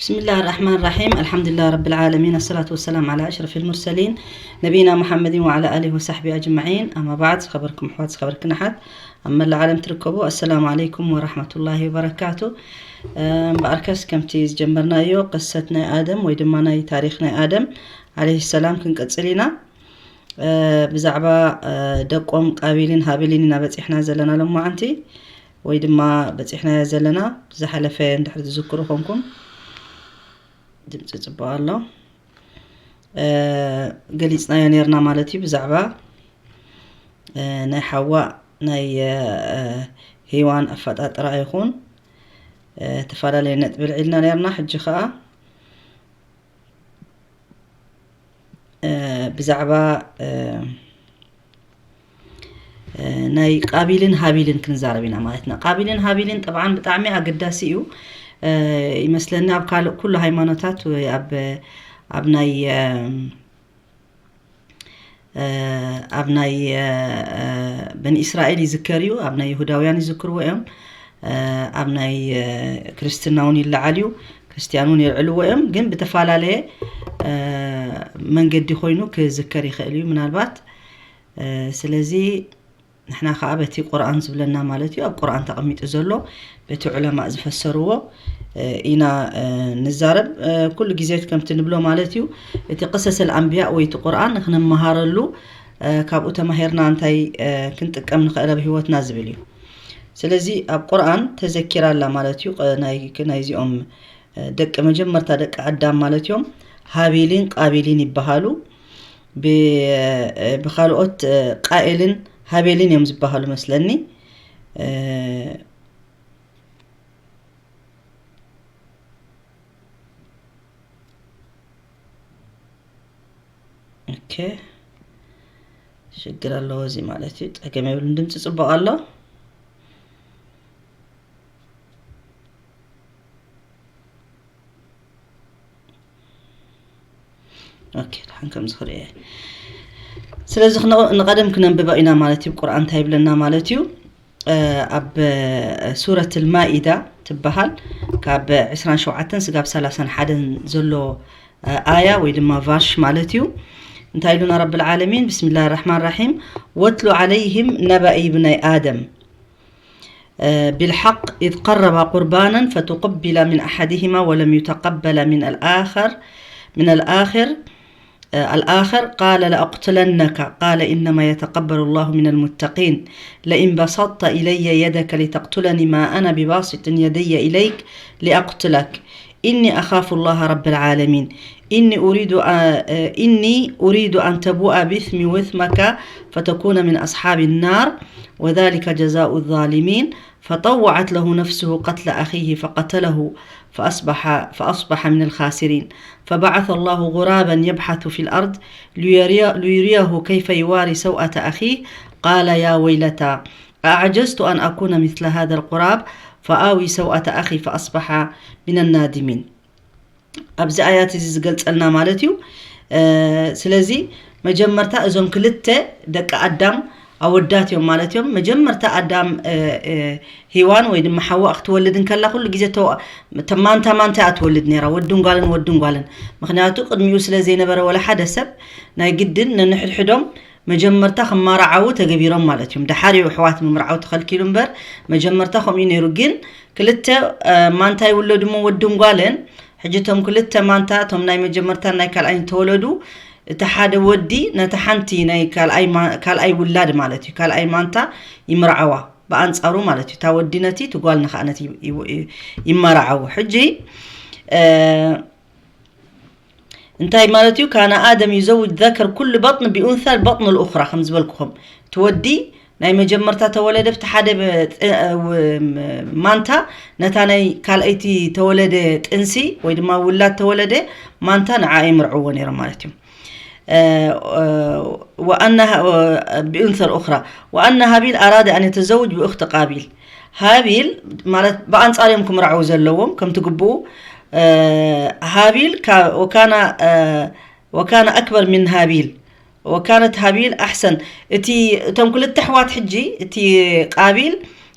بسم الله الرحمن الرحيم. الحمد لله رب العالمين. الصلاة والسلام على أشرف المرسلين نبينا محمد وعلى آله وصحبه أجمعين. أما بعد، ዝኸበርኩም ኣሕዋት፣ ዝኸበርክን ኣሓት ኣብ መላእ ዓለም ትርከቡ፣ ኣሰላሙ ዓለይኩም ወራሕመቱላሂ ወበረካቱ። እምበኣርከስ ከምቲ ዝጀመርናዮ ቅሰት ናይ ኣደም ወይ ድማ ናይ ታሪኽ ናይ ኣደም ዓለይሂ ሰላም ክንቀጽል ኢና። እ፣ ብዛዕባ፣ እ፣ ደቆም ቃቢልን ሃቢልን ኢና በጺሕና ዘለና ሎማዓንቲ፣ ወይ ድማ በጺሕናዮ ዘለና። ዝሓለፈ እንድሕር ትዝክሩ ኮንኩም፣ ድምፂ ጽቡቕ ኣሎ። እ፣ ገሊጽናዮ ነርና ማለት እዩ። ብዛዕባ፣ እ፣ ናይ ሓዋ ናይ፣ እ፣ ሄዋን ኣፈጣጥራ ይኹን፣ እ፣ ተፈላለየ ነጥቢ ልዒልና ነርና። ሕጂ ኸኣ፣ እ፣ ብዛዕባ፣ እ፣ እ፣ ናይ ቃቢልን ሃቢልን ክንዛረብ ኢና ማለት ኢና። ቃቢልን ሃቢልን ጠብዓን ብጣዕሚ ኣገዳሲ እዩ፣ እ፣ ይመስለኒ። ኣብ ካልእ ኩሉ ሃይማኖታት ወይ ኣብ፣ ኣብ ናይ፣ እ፣ እ፣ ኣብ ናይ፣ እ፣ እ፣ በኒ እስራኤል ይዝከር እዩ፣ ኣብ ናይ ይሁዳውያን ይዝክርዎ እዮም፣ እ፣ ኣብ ናይ፣ እ፣ ክርስትና እውን ይለዓል እዩ፣ ክርስትያን እውን የልዕልዎ እዮም። ግን ብተፈላለየ፣ እ፣ መንገዲ ኮይኑ ክዝከር ይኽእል እዩ ምናልባት። እ፣ ስለዚ ንሕና ኸዓ በቲ ቁርኣን ዝብለና ማለት እዩ፣ ኣብ ቁርኣን ተቐሚጡ ዘሎ፣ በቲ ዑለማእ ዝፈሰርዎ፣ እ፣ ኢና፣ እ፣ ንዛረብ። እ፣ ኩሉ ግዜ ከምቲ ንብሎ ማለት እዩ፣ እቲ ቅሰሰል ኣንብያ ወይ እቲ ቁርኣን ንክንመሃረሉ፣ እ፣ ካብኡ ተማሂርና እንታይ፣ እ፣ ክንጥቀም ንኽእል ኣብ ህይወትና ዝብል እዩ። ስለዚ ኣብ ቁርኣን ተዘኪራ ኣላ ማለት እዩ፣ ቅ-፣ ናይ፣ ናይዚኦም፣ እ፣ ደቂ መጀመርታ ደቂ ኣዳም ማለት እዮም፣ ሃቢልን ቃቢልን ይበሃሉ። ብ-፣ እ፣ ብኻልኦት፣ እ፣ ቃኤልን ሃቤልን እዮም ዝበሃሉ መስለኒ። እ፣ ኦኬ፣ ሽግር ኣለዎ እዚ ማለት እዩ። ጸገም የብሉን፣ ድምፂ ጽቡቕ ኣሎ። ኦኬ፣ ድሓን ከም ዝኽርኤ። ስለዚ ክነ-፣ ንቐደም ክነንብባ ኢና ማለት እዩ። ቁርኣን እንታይ ይብለና ማለት እዩ? እ፣ ኣብ፣ እ፣ ሱረት ልማኢዳ ትበሃል፣ ካብ ዕስራን ሸውዓተን ስጋብ ሰላሳን ሓደን ዘሎ፣ እ፣ ኣያ ወይ ድማ ቫርሽ ማለት እዩ። እንታይ ኢሉና ረብል ዓለሚን? ብስሚላህ ራሕማን ራሒም። ወትሉ ዓለይህም ነባኢ ብናይ ኣደም። آه، بالحق إذ قربا قربانا فتقبل من أحدهما ولم يتقبل من الآخر، من الآخر، آه، الآخر، قال: لأقتلنك، قال: إنما يتقبل الله من المتقين، لئن بسطت إلي يدك لتقتلني ما أنا بباسط يدي إليك لأقتلك، إني أخاف الله رب العالمين، إني أريد، آه، آه، إني أريد أن تبوء بإثمي وإثمك فتكون من أصحاب النار، وذلك جزاء الظالمين. فطوعت له نفسه قتل أخيه فقتله فأصبح، فأصبح من الخاسرين. فبعث الله غرابا يبحث في الأرض ليري-، ليريه كيف يواري سوءة أخيه، قال: يا ويلتى، أعجزت أن أكون مثل هذا الغراب فآوي سوءة أخي فأصبح من النادمين. ኣብዚ ኣያት እዚ ዝገልጸልና ማለት እዩ። እ፣ ስለዚ መጀመርታ እዞም ክልተ ደቂ ኣዳም ኣወዳት እዮም ማለት እዮም። መጀመርታ ኣዳም፣ እ፣ እ፣ ሂዋን ወይ ድማ ሓዋ ክትወልድ እንከላ ኩሉ ግዜ ተዋ-፣ ተ-፣ ማንታ ማንታ እያ ትወልድ ነይራ፣ ወድን ጓልን፣ ወድን ጓልን። ምኽንያቱ ቅድሚኡ ስለ ዘይነበረ ወላ ሓደ ሰብ ናይ ግድን ነንሕድሕዶም መጀመርታ ክመራዓዉ ተገቢሮም ማለት እዮም። ደሓር እዩ ኣሕዋት ምምርዓው ተኸልኪሉ እምበር መጀመርታ ከምኡ እዩ ነይሩ። ግን ክልተ፣ እ፣ ማንታ ይውለዱ እሞ ወድን ጓልን። ሕጂ እቶም ክልተ ማንታ፣ እቶም ናይ መጀመርታን ናይ ካልኣይን ተወለዱ፣ እቲ ሓደ ወዲ ነታ ሓንቲ ናይ ካልኣይ ማ-፣ ካልኣይ ውላድ ማለት እዩ፣ ካልኣይ ማንታ ይምርዓዋ ብኣንጻሩ ማለት እዩ። እታ ወዲ ነቲ፣ እቲ ጓል ንኸኣ ነቲ ይ-፣ ይ-፣ ይ-፣ ይመራዓዉ። ሕጂ፣ እ፣ እንታይ ማለት እዩ? ካነ ኣደም ዩዘውጅ ዘከር ኩሉ በጥን ቢኡንሳ በጥን ልኡኽራ፣ ከም ዝበልኩኹም፣ እቲ ወዲ ናይ መጀመርታ ተወለደ ብቲ ሓደ ብ-፣ ጥ-፣ ው-፣ ም-፣ ማንታ ነታ ናይ ካልኣይቲ ተወለደ ጥንሲ ወይ ድማ ውላድ ተወለደ ማንታ ንዓ ይምርዕዎ ነይሮም ማለት እዩ። እ፣ እ፣ ወኣነ ሃ-፣ ቢኡንሳ ልኡኽራ፣ ወኣነ ሃቢል ኣራደ ኣን የተዘውጅ ብኡኽቲ ቃቢል። ሃቢል ማለት ብኣንጻር እዮም ክምርዓዉ ዘለዎም ከምቲ ግብኡ። እ፣ ሃቢል ካ-፣ ወካነ፣ እ፣ ወካነ ኣክበር ምን ሃቢል፣ ወካነት ሃቢል ኣሕሰን። እቲ፣ እቶም ክልተ ኣሕዋት ሕጂ፣ እቲ ቃቢል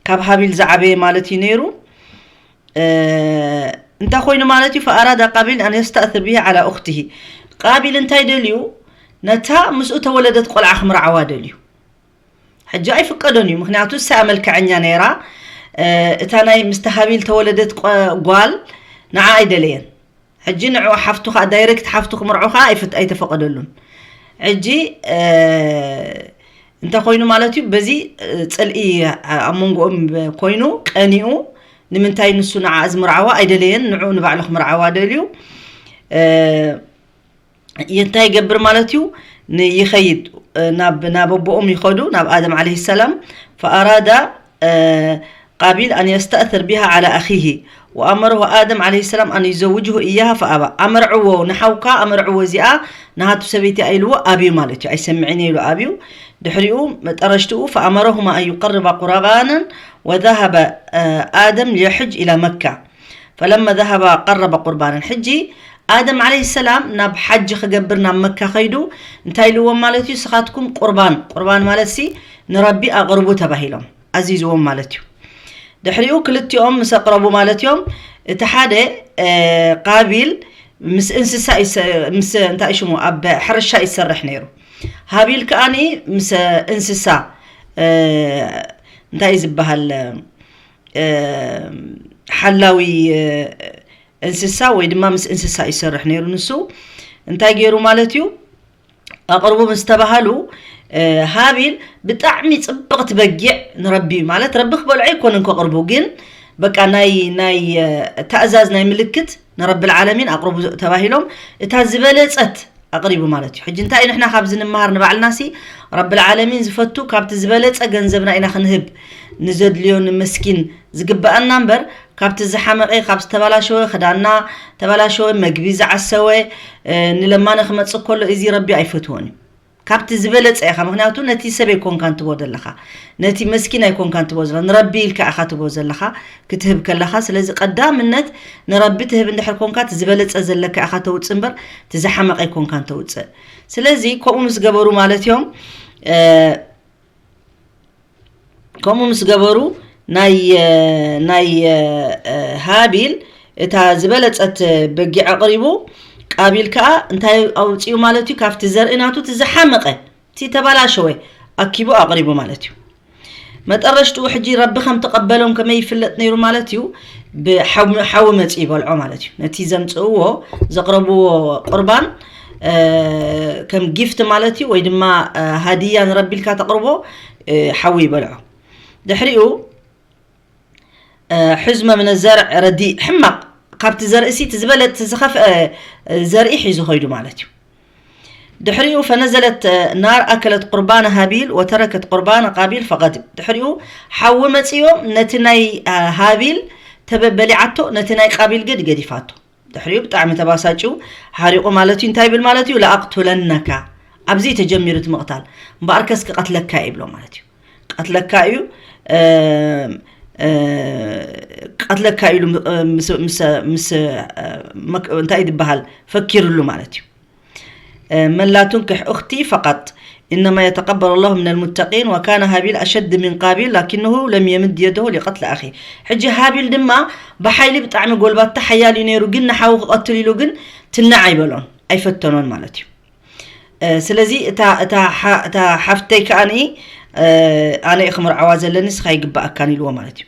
ካብ ሃቢል ዝዓበየ ማለት እዩ ነይሩ። እ፣ እንተ እንታይ ኮይኑ ማለት እዩ? فأراد قابيل أن يستأثر به على أخته. ቃቢል እንታይ ደልዩ? ነታ ምስኡ ተወለደት ቆልዓ ክምርዓዋ ደልዩ። ሕጂ ኣይፍቀዶን እዩ፣ ምክንያቱ እሳ መልክዐኛ ነይራ። እታ ናይ ምስቲ ሃቢል ተወለደት ጓል ንዓ ኣይደለየን። ሕጂ ንዑ ሓፍቱ ከዓ ዳይሬክት ሓፍቱ ክምርዑ ከዓ ኣይፍት ኣይተፈቀደሉን። ሕጂ እንተ ኮይኑ ማለት እዩ፣ በዚ ፅልኢ ኣብ መንጎኦም ኮይኑ ቀኒኡ፣ ንምንታይ ንሱ ንዓ ዝምርዓዋ ኣይደለየን፣ ንዑ ንባዕሉ ክምርዓዋ ደልዩ። እንታይ ይገብር ማለት እዩ? ይኸይድ ናብ ናብ ኣቦኦም ይኸዱ፣ ናብ ኣደም ዓለይሂ ሰላም። فأراد قابيل أن يستأثر بها على أخيه وأمره آدم عليه السلام أن يزوجه إياها فأبى. ኣመርዕዎ፣ ንሓውካ ኣመርዕዎ፣ እዚኣ ንሃቱ ሰበይቲ ኢልዎ ኣብዩ ማለት እዩ። ኣይሰምዕን ኢሉ ኣብዩ። ድሕሪኡ መጠረሽትኡ فأمرهما أن يقربا قربانا وذهب آدم ليحج إلى مكة. فلما ذهب قرب قربانا. ሕጂ ኣደም ዓለይሂ ሰላም ናብ ሓጅ ክገብር ናብ መካ ከይዱ እንታይ ኢልዎም ማለት እዩ? ስኻትኩም ቁርባን፣ ቁርባን ማለት ሲ ንረቢ ኣቕርቡ ተባሂሎም ኣዚዝዎም ማለት እዩ። ድሕሪኡ ክልቲኦም ምስ ኣቕረቡ ማለት እዮም፣ እቲ ሓደ ቃቢል ምስ እንስሳ ምስ እንታይ ሽሙ ኣብ ሕርሻ ይሰርሕ ነይሩ። ሃቢል ከዓኒ ምስ እንስሳ እንታይ ዝበሃል ሓላዊ እንስሳ ወይ ድማ ምስ እንስሳ ይሰርሕ ነይሩ። ንሱ እንታይ ገይሩ ማለት እዩ? ኣቕርቡ ምስ ተባሃሉ ሃቢል ብጣዕሚ ፅብቕቲ በጊዕ ንረቢ ማለት ረቢ ክበልዖ ኣይኮነን ከቕርቡ፣ ግን በቃ ናይ ናይ ተእዛዝ ናይ ምልክት ንረቢ ዓለሚን ኣቕርቡ ተባሂሎም እታ ዝበለፀት ኣቕሪቡ ማለት እዩ። ሕጂ እንታይ ንሕና ካብዚ ንምሃር ንባዕልና ሲ ረቢ ዓለሚን ዝፈቱ ካብቲ ዝበለፀ ገንዘብና ኢና ክንህብ ንዘድልዮ ንመስኪን ዝግበኣና እምበር ካብቲ ዝሓመቐ ካብ ዝተበላሸወ ክዳና ተበላሸወ መግቢ ዝዓሰወ ንለማነ ክመፅእ ከሎ እዚ ረቢ ኣይፈትዎን እዩ። ካብቲ ዝበለፀ ኢኻ፣ ምክንያቱ ነቲ ሰብ ኣይኮንካን ትቦ ዘለኻ፣ ነቲ መስኪን ኣይኮንካን ትቦ ዘለኻ፣ ንረቢ ኢልካ ኢኻ ትቦ ዘለኻ ክትህብ ከለኻ። ስለዚ ቀዳምነት ንረቢ ትህብ እንድሕር ኮንካ እቲ ዝበለፀ ዘለካ ኢኻ ተውፅእ እምበር እቲ ዝሓመቐ ኣይኮንካን ተውፅእ። ስለዚ ከምኡ ምስ ገበሩ ማለት እዮም ከምኡ ምስ ገበሩ ናይ ናይ ሃቢል እታ ዝበለፀት በጊዕ ኣቕሪቡ ቃቢል ከዓ እንታይ ኣውፅኡ ማለት እዩ? ካብቲ ዘርኢ ናቱ እቲ ዝሓመቐ እቲ ተባላሸወ ኣኪቡ ኣቕሪቡ ማለት እዩ። መጠረሽትኡ ሕጂ ረቢ ከም ተቐበሎም ከመይ ይፍለጥ ነይሩ ማለት እዩ? ብሓዊ መፂኡ ይበልዖ ማለት እዩ። ነቲ ዘምፅእዎ ዘቕረብዎ ቁርባን ከም ጊፍት ማለት እዩ ወይ ድማ ሃዲያ ንረቢ ኢልካ ተቕርቦ ሓዊ ይበልዖ። ድሕሪኡ ሕዝመ ምነ ዘርዕ ረዲእ ሕማቕ ካብቲ ዘርኢ ሲ ዝበለጥ ዝኸፍአ ዘርኢ ሒዙ ኸይዱ ማለት እዩ። ድሕሪኡ ፈነዘለት ናር ኣከለት ቁርባነ ሃቢል ወተረከት ቁርባነ ቃቢል ፈቐድብ። ድሕሪኡ ሓዊ መፅዮም ነቲ ናይ ሃቢል ተበበሊዓቶ ነቲ ናይ ቃቢል ገድ ገዲፋቶ። ድሕሪኡ ብጣዕሚ ተባሳጭው ሓሪቑ ማለት እዩ። እንታይ ይብል ማለት እዩ? ለኣቅቱለነካ፣ ኣብዚ ተጀሚሩ እቲ ምቕታል፣ እምበኣርከስ ክቐትለካ እየ ይብሎ ማለት እዩ። ቀትለካ እዩ ቀትለካ ኢሉ ምስ እንታይ ዝበሃል ፈኪርሉ ማለት እዩ። መላ ቱንክሕ እኽቲ ፈቐጥ إنما يتقبل الله من المتقين وكان هابيل أشد من قابيل لكنه لم يمد يده لقتل أخيه. ሕጂ ሃቢል ድማ ብሓይሊ ብጣዕሚ ጎልባታ ሓያል እዩ ነይሩ፣ ግን ንሓዉ ክቐትል ኢሉ ግን ትናዕ ኣይበሎን ኣይፈተኖን ማለት እዩ። ስለዚ እታ ሓፍተይ ከኣ ኣነ ክምርዓዋ ዘለኒ ንስኻ ይግባኣካን ኢልዎ ማለት እዩ።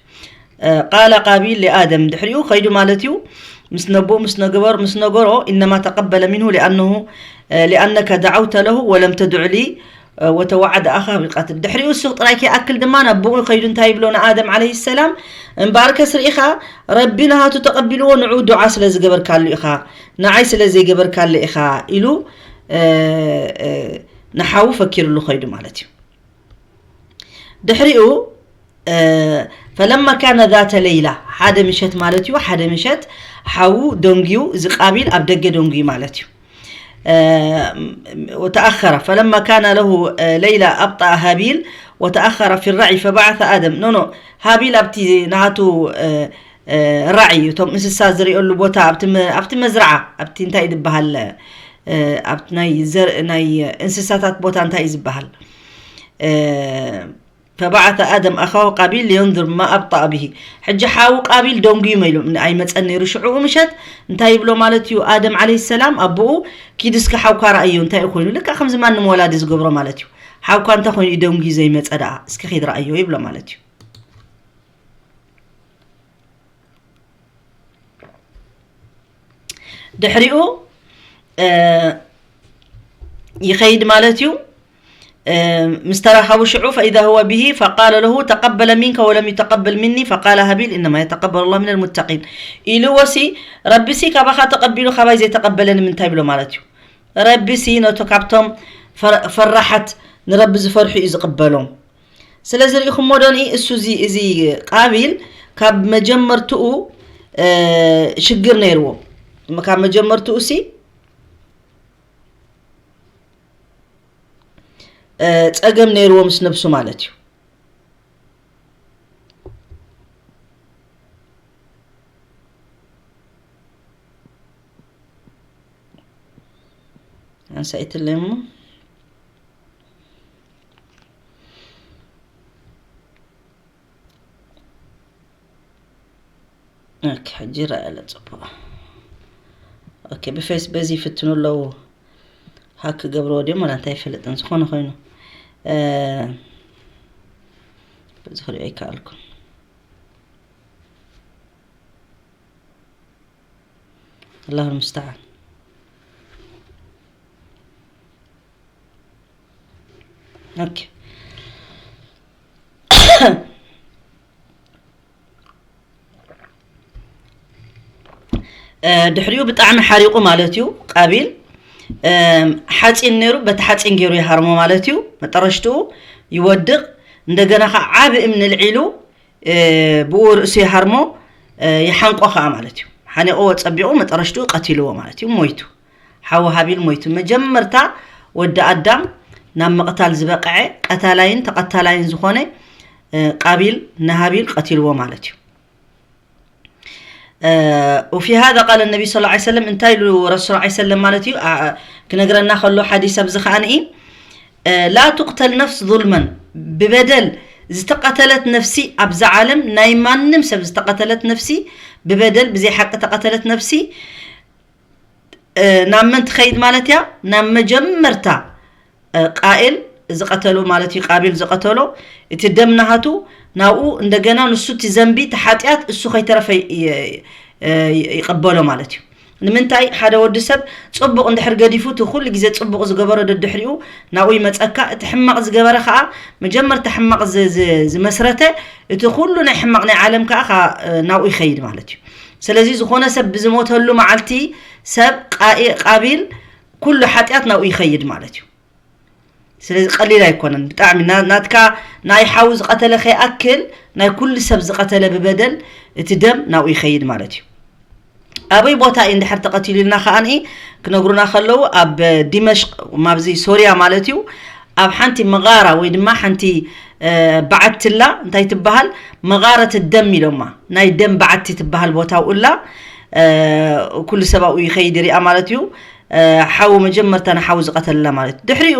ቃለ ቃቢል ሊኣደም ድሕሪኡ ከይዱ ማለት እዩ። ምስ ነቦኡ ምስ ነገበር ምስ ነገሮ إنما تقبل منه لأنه لأنك دعوت له ولم تدع لي وتوعد أخاه بالقتل. ድሕሪኡ እሱ ጥራይ ከይኣክል ድማ ናብ ብኡ ከይዱ እንታይ ይብሎ ንኣደም ዓለይሂ ሰላም እምበኣርከስ ርኢኻ ረቢ ናሃቱ ተቐቢልዎ ንዑ ዱዓ ስለ ዝገበርካሉ ኢኻ ንዓይ ስለ ዘይገበርካለ ኢኻ ኢሉ ንሓዉ ፈኪርሉ ከይዱ ማለት እዩ። ድሕሪኡ ፈለማ ካነ ዛተ ለይላ ሓደ ምሸት ማለት እዩ ሓደ ምሸት ሓዉ ደንጉዩ እዚ ቃቢል ኣብ ደገ ደንጉዩ ማለት እዩ። وتأخر فلما كان له ليلة أبطأ هابيل وتأخر في الرعي فبعث آدم. ኖ ኖ ሃቢል ኣብቲ ናቱ ራዒ እቶም እንስሳ ዝሪኦሉ ቦታ ኣብቲ መዝረዓ ኣብቲ እንታይ ዝበሃል ኣብቲ ናይ ዘርኢ ናይ እንስሳታት ቦታ እንታይ እዩ ዝበሃል? فبعث آدم أخاه قابيل لينظر ما أبطأ به. ሕጂ ሓው ቃቢል ደንጉዩ መይሉ ኣይመጸን ነይሩ። ሽዑኡ ምሸት እንታይ ይብሎ ማለት እዩ? ኣደም ዓለይሂ ሰላም ኣቦኡ፣ "ኪድ እስከ ሓውካ ረኣዮ እንታይ እዩ ኮይኑ?" ልክዕ ከምዚ ማንም ወላዲ ዝገብሮ ማለት እዩ። "ሓውካ እንታይ ኮይኑ እዩ ደንጉዩ ዘይመጸ ደኣ? እስከ ኪድ ረኣዮ" ይብሎ ማለት እዩ። ድሕሪኡ፣ እ፣ ይኸይድ ማለት እዩ። እ፣ ምስ ተራኸቡ ሽዑ فإذا هو به فقال له تقبل منك ولم يتقبل مني فقال هابيل إنما يتقبل الله من المتقين ኢልዎ ሲ ረቢ ሲ ካባኻ ተቐቢሉ ካባይ ዘይተቐበለ ንምንታይ ብሎ ማለት እዩ። ረቢ ሲ ነቶ ካብቶም ፈር-፣ ፈራሓት ንረቢ ዝፈርሑ እዩ ዝቕበሎም። ስለዚ ርኢኹሞ ዶ ንኢ እሱ እዚ፣ እዚ ቃቢል ካብ መጀመርትኡ፣ እ፣ ሽግር ነይርዎ። ካብ መጀመርትኡ ሲ፣ እ፣ ጸገም ነይርዎ ምስ ነብሱ ማለት እዩ። ኣንሳኢትለይ እሞ። ኦኬ፣ ሕጂ ይረኣየለ ጽቡቕ። ኦኬ፣ ብፌስ በዚ ይፍትኑ ኣለዉ። ሃክ ክገብርዎ ድዮም ዋላ እንታይ ኣይፈልጥን። ዝኾነ ኮይኑ፣ እ፣ በዚ ክሪኦ ኣይከኣልኩን። الله المستعان. ኦኬ። እ፣ ድሕሪኡ ብጣዕሚ ሓሪቑ ማለት እዩ ቃቢል። እ፣ ሓፂን ነይሩ፣ በቲ ሓፂን ገይሩ ይሃርሞ ማለት እዩ። መጠረሽትኡ ይወድቕ። እንደገና ከዓ ዓቢ እምኒ ልዒሉ፣ እ፣ ብኡ ርእሱ ይሃርሞ፣ እ፣ ይሓንቆ ከዓ ማለት እዩ። ሓኒቕዎ ጸቢቑ መጠረሽትኡ ቀቲልዎ ማለት እዩ፣ ሞይቱ። ሓው ሃቢል ሞይቱ። መጀመርታ ወዲ ኣዳም ናብ ምቕታል ዝበቕዐ ቀታላይን ተቐታላይን ዝኾነ፣ እ፣ ቃቢል ንሃቢል ቀቲልዎ ማለት እዩ። እ፣ وفي هذا قال النبي صلى الله عليه وسلم እንታይ ኢሉ ረሱል صلى الله عليه وسلم ማለት እዩ፣ ኣ-፣ ክነግረና ከሎ ሓዲስ ኣብዚ ከኣ ንኢ፣ እ፣ لا تقتل نفس ظلما ብበደል ዝተቐተለት ነፍሲ ኣብዛ ዓለም ናይ ማንም ሰብ ዝተቐተለት ነፍሲ ብበደል ብዘይ ሓቂ ተቐተለት ነፍሲ እ፣ ናብ መን ትኸይድ ማለት እያ? ናብ መጀመርታ፣ እ፣ ቃኤል ዝቐተሎ ማለት እዩ፣ ቃቢል ዝቐተሎ፣ እቲ ደም ናሃቱ ናብኡ እንደገና ንሱ እቲ ዘንቢ፣ እቲ ሓጢኣት እሱ ከይተረፈ ይ-፣ ይ-፣ ይቐበሎ ማለት እዩ። ንምንታይ ሓደ ወዲ ሰብ ጽቡቕ እንድሕር ገዲፉ፣ እቲ ኩሉ ግዜ ጽቡቕ ዝገበሮ ደድሕሪኡ ናብኡ ይመጸካ፣ እቲ ሕማቕ ዝገበረ ከኣ መጀመርታ ሕማቕ ዝ-፣ ዝ-፣ ዝመስረተ፣ እቲ ኩሉ ናይ ሕማቕ ናይ ዓለም ከኣ፣ ከኣ፣ እ፣ ናብኡ ይኸይድ ማለት እዩ። ስለዚ ዝኾነ ሰብ ብዝሞተሉ መዓልቲ ሰብ ቃ-፣ ቃቢል ኩሉ ሓጢኣት ናብኡ ይኸይድ ማለት እዩ። ስለዚ ቀሊል ኣይኮነን። ብጣዕሚ ና-፣ ናትካ ናይ ሓው ዝቐተለ ከይኣክል ናይ ኩሉ ሰብ ዝቐተለ ብበደል እቲ ደም ናብኡ ይኸይድ ማለት እዩ። ኣበይ ቦታ እዩ እንድሕር ተቐቲሉ ኢልና ከኣ ንኢ ክነግሩና ከለዉ ኣብ ዲመሽቅ፣ ኣብዚ ሶርያ ማለት እዩ፣ ኣብ ሓንቲ መጋራ ወይ ድማ ሓንቲ፣ እ፣ በዓቲ ኣላ፣ እንታይ ትበሃል? መጋረት ደም ኢሎማ። ናይ ደም በዓቲ ትበሃል ቦታ ኣብኡ ኣላ። እ፣ ኩሉ ሰብ ኣብኡ ይኸይድ ይሪኣ ማለት እዩ። እ፣ ሓው መጀመርታ ንሓው ዝቐተላ ማለት እዩ። ድሕሪኡ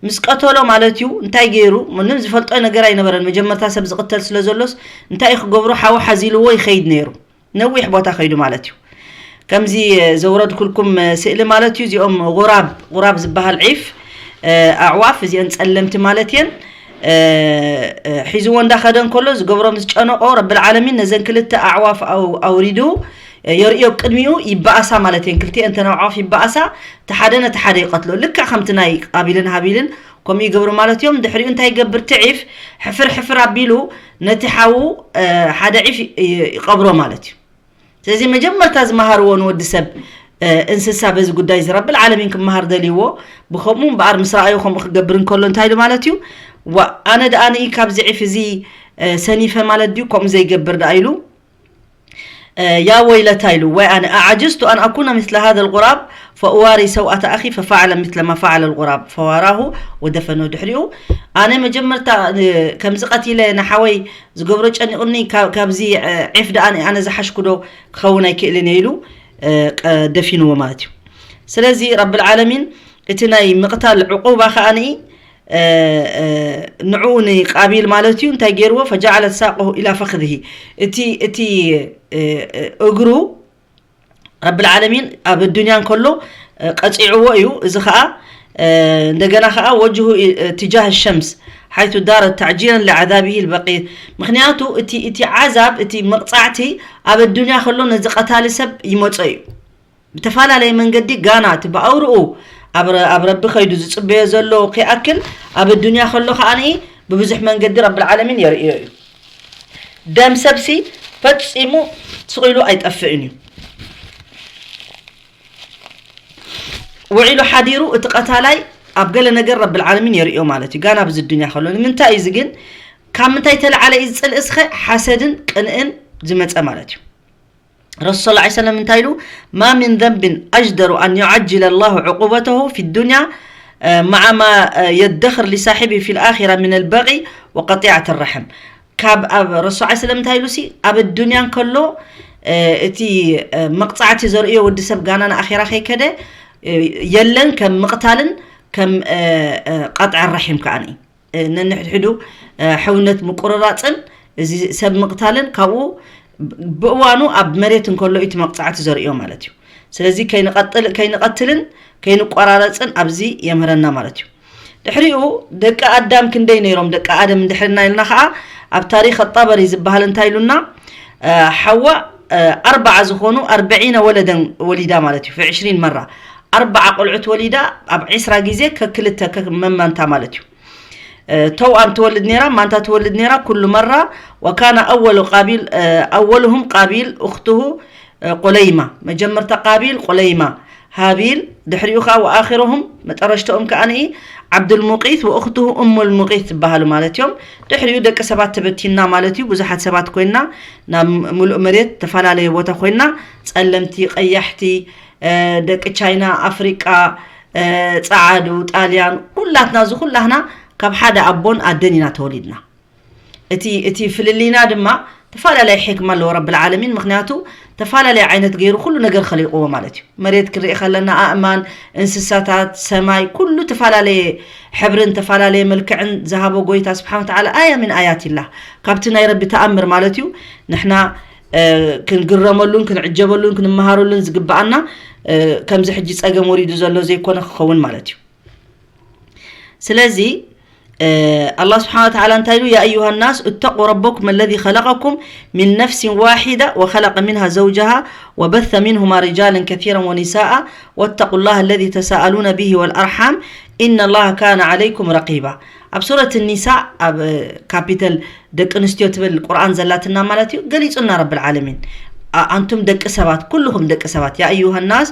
ምስ ቀተሎ ማለት እዩ፣ እንታይ ገይሩ? ምንም ዝፈልጦ ነገር ኣይነበረን። መጀመርታ ሰብ ዝቕተል ስለ ዘሎስ እንታይ እዩ ክገብሮ? ሓው ሓዚልዎ ይኸይድ ነይሩ። ነዊሕ ቦታ ከይዱ ማለት እዩ። ከምዚ፣ እ፣ ዘውረድኩልኩም፣ እ፣ ስእሊ ማለት እዩ። እዚኦም ጉራብ፣ ጉራብ ዝበሃል ዒፍ፣ እ፣ ኣዕዋፍ፣ እዚአን ጸለምቲ ማለት እየን። እ፣ እ፣ ሒዝዎ እንዳኸደ እንከሎ ዝገብሮ ምስ ጨነቆ ረብል ዓለሚን ነዘን ክልተ ኣዕዋፍ ኣው-፣ ኣውሪዱ፣ እ፣ የርእዮ ቅድሚኡ ይበኣሳ ማለት እየን። ክልቲአን እተን ኣዕዋፍ ይበኣሳ፣ እቲ ሓደ ነቲ ሓደ ይቐትሎ። ልክዕ ከምቲ ናይ ቃቢልን ሃቢልን ከምኡ ይገብሩ ማለት እዮም። ድሕሪኡ እንታይ ይገብር? እቲ ዒፍ ሕፍር ሕፍር ኣቢሉ ነቲ ሓዉ፣ እ፣ ሓደ ዒፍ ይ-፣ ይቐብሮ ማለት እዩ። ስለዚ መጀመርታ ዝመሃርዎ ንወዲ ሰብ፣ እ፣ እንስሳ በዚ ጉዳይ እዚ ረብል ዓለሚን ክመሃር ደልይዎ። ብኸምኡ እምበኣር ምስ ረኣዮ ከምኡ ክገብር እንከሎ እንታይ ኢሉ ማለት እዩ? "ዋ፣ ኣነ ደኣ ንኢ ካብዚ ዒፍ እዚ፣ እ፣ ሰኒፈ ማለት ድዩ ከምኡ ዘይገብር ደኣ?" ኢሉ፣ እ፣ "ያ ወይለታ" ኢሉ፣ "ወይ ኣነ፣ ኣዓጅዝቱ ኣን ኣኩነ ምስለ ሃዘ ልጉራብ ፈእዋሪ ሰውኣተ ኣኺ ፈፈዓለ ምስለ ማ ፈዓለ ልጉራብ ፈዋራሁ ወደፈኖ ድሕሪኡ ኣነ መጀመርታ፣ እ፣ ከምዚ ቀቲለ ንሓወይ ዝገብሮ ጨኒቑኒ፣ ካ-፣ ካብዚ፣ እ፣ ዒፍ ደኣ ኣነ ዝሓሽኩ ዶ ክኸውን ኣይክእልን እየ?" ኢሉ፣ እ፣ ቀ-፣ ደፊንዎ ማለት እዩ። ስለዚ ረብል ዓለሚን እቲ ናይ ምቕታል ዕቑባ ከኣ ንኢ ንዕኡ ንቃቢል ማለት እዩ እንታይ ገይርዎ? ፈጃዓለት ሳቆሁ ኢላ ፈኽድሂ፣ እቲ እቲ እግሩ ረብል ዓለሚን ኣብ ኣዱንያ እንከሎ ቀፂዕዎ እዩ። እዚ ከዓ እንደገና ከዓ ወጅሁ ትጃህ ሸምስ ሓይቱ ዳረት ተዕጂለን ለዓዛቢሂ ልበቂ። ምክንያቱ እቲ እቲ ዓዛብ እቲ መቕፃዕቲ ኣብ ኣዱንያ ከሎ ነዚ ቀታሊ ሰብ ይመፆ እዩ። ብተፈላለየ መንገዲ ጋና እቲ ብኣውርኡ ኣብ ረቢ ከይዱ ዝፅበዮ ዘሎ ከይኣክል ኣብ ኣዱንያ ከሎ ከዓ ብብዙሕ መንገዲ ረብል ዓለሚን የርእዮ እዩ። ደም ሰብሲ ፈፂሙ ስቕ ኢሉ ኣይጠፍእን እዩ። ውዒሉ ሓዲሩ እቲ ቀታላይ ኣብ ገለ ነገር ረብል ዓለሚን የርእዮ ማለት እዩ። ጋና ብዚ ዱንያ ከሎ ንምንታይ እዩ ግን ካብ ምንታይ ተለዓለ እዩ ዝፅልእስኸ? ሓሰድን ቅንእን ዝመፀ ማለት እዩ። ረሱል صلى الله عليه وسلم እንታይ ኢሉ? ما من ذنب أجدر أن يعجل الله عقوبته في الدنيا مع ما يدخر لصاحبه في الآخرة من البغي وقطيعة الرحم. ካብ ኣብ ረሱል صلى الله عليه وسلم እንታይ ኢሉ ሲ ኣብ ኣዱንያ እንከሎ እቲ መቕፃዕቲ ዘርእዮ ወዲ ሰብ ጋና ንኣኼራ ከይከደ የለን ከም ምቕታልን ከም ቀጥዐ ረሒም ከዓኒ ነንሕድሕዱ ሕውነት ምቁርራፅን እዚ ሰብ ምቕታልን ካብኡ ብእዋኑ ኣብ መሬት እንከሎ እቲ መቕፃዕቲ ዘርእዮ ማለት እዩ። ስለዚ ከይንቐትልን ከይንቆራረፅን ኣብዚ የምህረና ማለት እዩ። ድሕሪኡ ደቂ ኣዳም ክንደይ ነይሮም? ደቂ ኣደም እንድሕርና ኢልና ከዓ ኣብ ታሪክ ጠበሪ ዝበሃል እንታይ ኢሉና? ሓዋ ኣርባዓ ዝኾኑ ኣርበዒነ ወለደን ወሊዳ ማለት እዩ። ዕሽሪን መራ ኣርባዓ ቆልዑት ወሊዳ ኣብ ዕስራ ግዜ ከክልተ መማንታ ማለት እዩ። ተውኣም ትወልድ ነይራ፣ ማንታ ትወልድ ነይራ ኩሉ መራ። ወካነ ኣወሉ ቃቢል ኣወሉሁም ቃቢል እኽትሁ ቁለይማ፣ መጀመርታ ቃቢል ቁለይማ ሃቢል፣ ድሕሪኡ ከዓ ወኣኺሩሁም መጠረሽተኦም ከዓ ንኢ ዓብዱልሙቂት ወእኽትሁ እሙልሙቂት ዝበሃሉ ማለት እዮም። ድሕሪኡ ደቂ ሰባት ተበቲንና ማለት እዩ። ብዙሓት ሰባት ኮይንና ናብ ሙሉእ መሬት ተፈላለየ ቦታ ኮይንና ጸለምቲ፣ ቀያሕቲ፣ ደቂ ቻይና፣ ኣፍሪቃ፣ ጸዓዱ፣ ጣልያን፣ ኩላትና እዚ ኩላህና ካብ ሓደ ኣቦን ኣደን ኢና ተወሊድና። እቲ እቲ ፍልልይና ድማ ተፈላለየ ሕክማ ኣለዎ ረብል ዓለሚን። ምክንያቱ ተፈላለየ ዓይነት ገይሩ ኩሉ ነገር ከሊቕዎ ማለት እዩ። መሬት ክንርኢ ከለና ኣእማን፣ እንስሳታት፣ ሰማይ ኩሉ ተፈላለየ ሕብርን ተፈላለየ መልክዕን ዝሃቦ ጎይታ ስብሓን ወተዓላ ኣያ ምን ኣያት ኢላ ካብቲ ናይ ረቢ ተኣምር ማለት እዩ። ንሕና ክንግረመሉን ክንዕጀበሉን ክንመሃረሉን ዝግበኣና ከምዚ ሕጂ ፀገም ወሪዱ ዘሎ ዘይኮነ ክኸውን ማለት እዩ። ስለዚ ኣላህ ስብሓን ወተዓላ እንታይ ኢሉ? يا أيها الناس اتقوا ربكم الذي خلقكم من نفس واحدة وخلق منها زوجها وبث منهما رجالا كثيرا ونساء واتقوا الله الذي تساءلون به والأرحام إن الله كان عليكم رقيبا። ኣብ ሱረት ኒሳ ኣብ ካፒተል ደቂ ኣንስትዮ ትብል ቁርኣን ዘላትና ማለት እዩ። ገሊጹና ረብል ዓለሚን። ኣንቱም ደቂ ሰባት ኩልኹም ደቂ ሰባት يا أيها الناس